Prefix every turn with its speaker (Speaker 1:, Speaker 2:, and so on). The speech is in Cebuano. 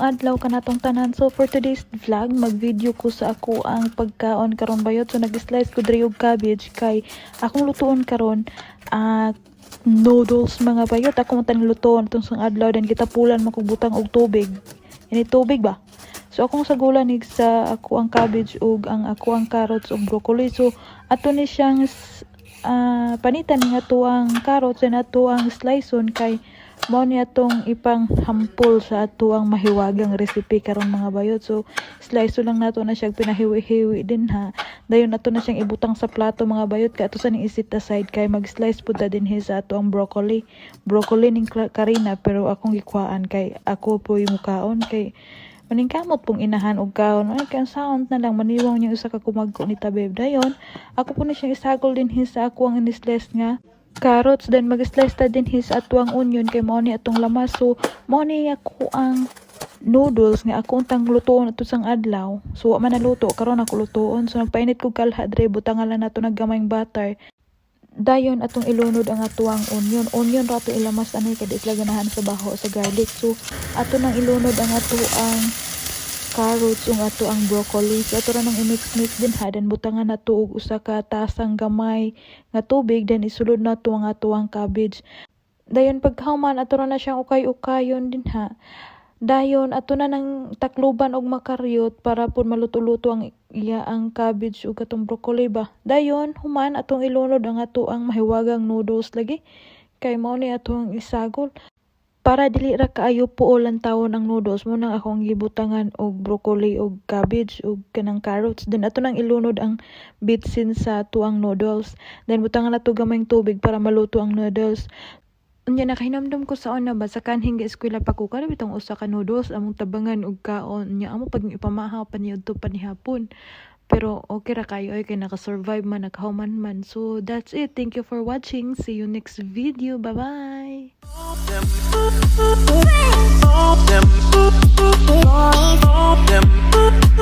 Speaker 1: Maayong adlaw kanatong tanan. So for today's vlog, mag-video ko sa ako ang pagkaon karon, bayot. So nag-slice ko diri og cabbage kay akong lutuon karon noodles, mga bayot. Ako man tang lutuon atong sang adlaw, then gitapulan man kog butang og tubig. Ini tubig ba? So akong sagulan ig sa ako ang cabbage ug ang ako ang carrots ug broccoli. So ato ni siyang panitan nga ato ang carrots and ato ang slice-on kay mao ni atong ipanghampol sa ato ang mahiwagang recipe karon, mga bayot. So slice lang nato na siya, pinahiwi-hiwi din ha. Dayon ato na siyang ibutang sa plato, mga bayot, kay ato sa ning isit aside kay mag-slice pud ta dinhi sa ato ang broccoli. Broccoli ning Karina, pero akong gikuhaan kay ako po'y mukaon kay maningkamot pong inahan og kaon. Ay, kay ang sound na lang maniwang yung usa ka kumagko ni Tabeb. Dayon ako po na siyang isagol dinhi sa ako ang ini-slice nga carrots, then mag-slice ta dinhi sa ato ang onion kay mao ni atong lamas. So mao ni ako ang noodles nga ako untang lutuon ato sang adlaw. So wa man naluto, karon ako lutuon. So nagpainit kog kalha dre, butangan lang nato naggamayng butter. Dayon atong ilunod ang atuang onion. Onion ra ato ilamas ani kay di sila ganahan sa baho sa garlic. So ato nang ilunod ang ato ang carrots ug ato ang broccoli. So ato ra nang i-mix-mix din ha, then butangan nato og usa ka tasang gamay nga tubig, then isulod nato ang ato ang cabbage. Dayon pagkahuman, ato ra na siyang ukay-ukayon din ha. Dayon ato na nang takluban og makaryot para pud maluto-luto ang iya ang cabbage ug atong broccoli ba. Dayon human, atong ilunod ang ato ang mahiwagang noodles lagi kay mao ni ato ang isagol. Para dili ra kaayo puol ang tawon ang noodles, mo nang akong gibutangan og broccoli ug cabbage ug kanang carrots. Then ato nang ilunod ang bitsin sa atuang noodles. Then butangan nato gamayng tubig para maluto ang noodles. Unya nakahinumdom ko sa una ba, sa kanhing ga-eskwela pa ko, kada bitong usa ka noodles among tabangan og kaon, nya amo pag ipamahaw pa niadto pa nihapon. Pero okay ra kayo oy kay naka-survive man, nakahuman man. So that's it. Thank you for watching. See you next video. Bye bye.
Speaker 2: Them, them, them.